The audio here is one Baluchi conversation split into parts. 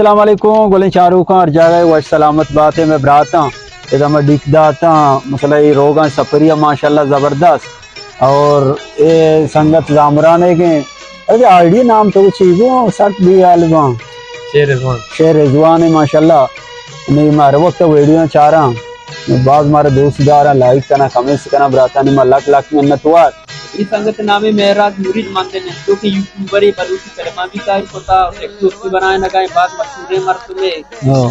السلام علیکم، گلیں چاروکاں، ہر جاگہ وش سلامت بات ئے مئے براتاں۔ ادا ما ڈیک داتاں، مثلاً اے روگاں سپری ءَ ماشاءاللہ زبردست۔ اور اے سنگت زامران ئیگ ایں۔ ارے آئی ڈی نام تو چی گو؟ سک بے حال باں۔ شیر رضوان۔ شیر رضوان ئے ماشاءاللہ۔ نی ما ہر وقت ویڈیو چاراں۔ باز مارا دوست داراں، لائک کناں، کمنٹس کناں، براتانی ما لک لک منت وار۔ اے سنگت نام ئے معراج مرید مند انت، جو کہ یوٹیوبر ئے، بلوچی فلماں بھی کار کتا، ٹک ٹاک بھی بنائینگا ایں، باز مشہوریں مردمے۔ ہاں۔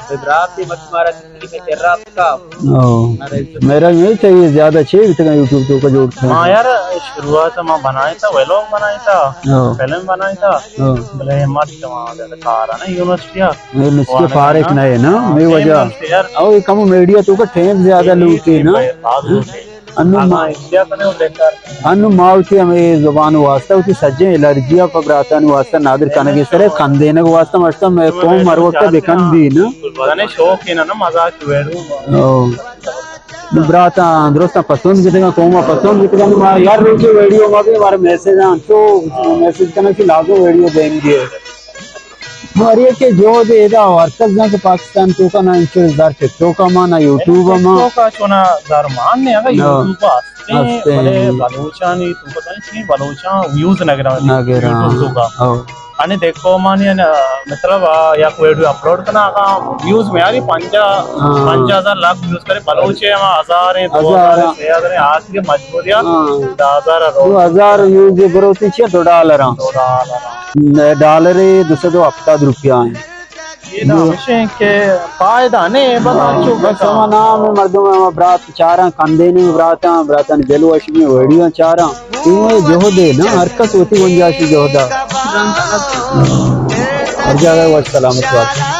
اے برات ئے، مچ مارا تقریب ءَ کر رات کا۔ ہاں۔ ارے۔ میرا نہیں چاہیے زیادہ چیز بھی تک یوٹیوب تو کا جوڑ تھا۔ ہاں یار، شروعات ما بنائے تھا، ویلوگ بنائے تھا، ہاں۔ فلم بنائے تھا، ہاں۔ بلے مت وہاں زیادہ کار ہے نا، یونیورسٹی ہے۔ یونیورسٹٹی وہاں فارغ نہ ہے نا، ہاں، مے وجہ۔ یونیورسٹی یار۔ او، کم میڈیا تو کا ٹائم زیادہ ٹائم لوٹی نا۔ باز لوٹی۔ انو ما، انو ما وتی ہمے زبان واسطہ، وتی سجیں الرجی ءَ پہ براتانی واسطہ نادر کنگ ءِ سر ءَ کندینگ واسطہ مشتہ مئے قوم ہر وقت بکن بی نا۔ زنے شوق ہے نا، نا مزاق ویڈیو۔ او۔ نو براتاں درستاں پسند بیتگاں، قوم ءَ پسند بیتگاں، نو ما یار روچے ویڈیو ما بھی ہمارے میسج آن تو میسج کنگ کہ لازم ویڈیو دیں گے۔ ہر یکے جہد ادا ہر کس زان کہ پاکستان توکا نہ انچو زر ٹک ٹاک ما نہ یوٹیوب ما۔ ٹک ٹاک چونا زر مان نے اگا ہاں۔ یوٹیوب ہستے، ہستے۔ بلے بلوچانی توکا چی بلوچاں ویوز نہ گرا نہ گرا۔ یوٹیوب توکا۔ ہاں۔ انی دیکھو مانی مطلب آ، یک ویڈیو اپلوڈ کنا آقا ویوز میاری پنجاہ، ہاں۔ پنجاہ ہزار لاکھ ویوز کرے بلوچے ہم ہزار، دو ہزار، ہزار۔ سے ہزار آج کے مجبوری ہے۔ ہاں۔ دہ ہزار رو۔ دو ہزار ویوز بروتی چیئے دو ڈالر ہاں۔ دو ڈالر ہاں۔ ڈالر دو سد و ہفتاد روپیہ ہیں۔ یہ نہ ہمیشہ کہ فائدہ نہیں، بس ہاں، چو بس ہما نام ہے، مردم ہما برات چاراں، کندینی براتاں، براتانی دل وش بی، ویڈیو چاراں۔ اے جہدے نا، ہر کس وتی گنجائش جہدا۔ ہر جاگہ وش سلامت بات۔